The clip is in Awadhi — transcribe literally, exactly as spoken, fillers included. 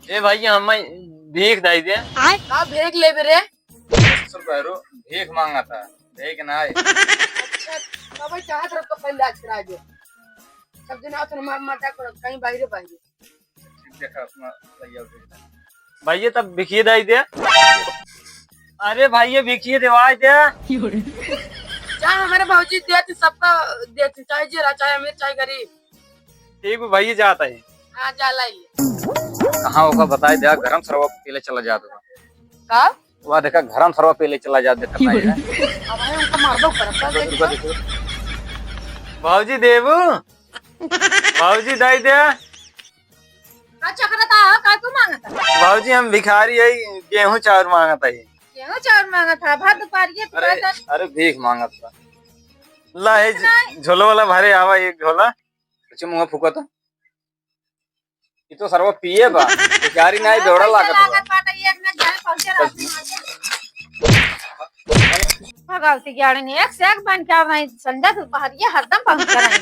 ए भैया, हम भीख दे दे। का भीख लेबे रे? ससुर बहरू भीख मांगा था, भीख ना आए। अच्छा, तब चाहत रह तो पहले आज करा दे। सब दिन हाथ मार मार डाक करो, कहीं बाहरे बाहरे। ठीक देखा अपना भैया उठे। भैया, तब भिखिए दे दे। अरे भैया, भिखिए देवाई दे। जा, हमारे भौजी देती, सबका देती, चाहे जे रहा, चाहे अमीर, चाहे गरीब। ठीक बा भैया, जाता है। हाँ, जा लाई। कहाँ होगा बताए दे, गरम सरवा पीले चला जात बा। का? वह देखा, गरम सरवा पीले चला जात, देखा नहीं है। अब है उनका मारबो करब, का रुको, देखी रुको, तो? रुको। भौजी देबू? भौजी दे दे। का चकरा था, का तू मांगता? भौजी, हम भिखारी है, गेहूं चाउर मांगता है। गेहूं चाउर मांगता, भात दुपहरिए तू अरे, कहता। अरे भीख मांगत बा। ला, ए झ-, नहीं। झोलो वाला भरे आवा एक झोला। अच्छा, मुंह फूका तो। ये तो सरवा पिए बा। भिखारी नहीं, हाँ, बेवड़ा पैसे लागत बा। लागत बाटे, एक ना जाए पहुंचे रात में। भगवती ग्यारह ने एक से एक बन के आवे, संध्या दुपहरिया हरदम पहुंच कर आए।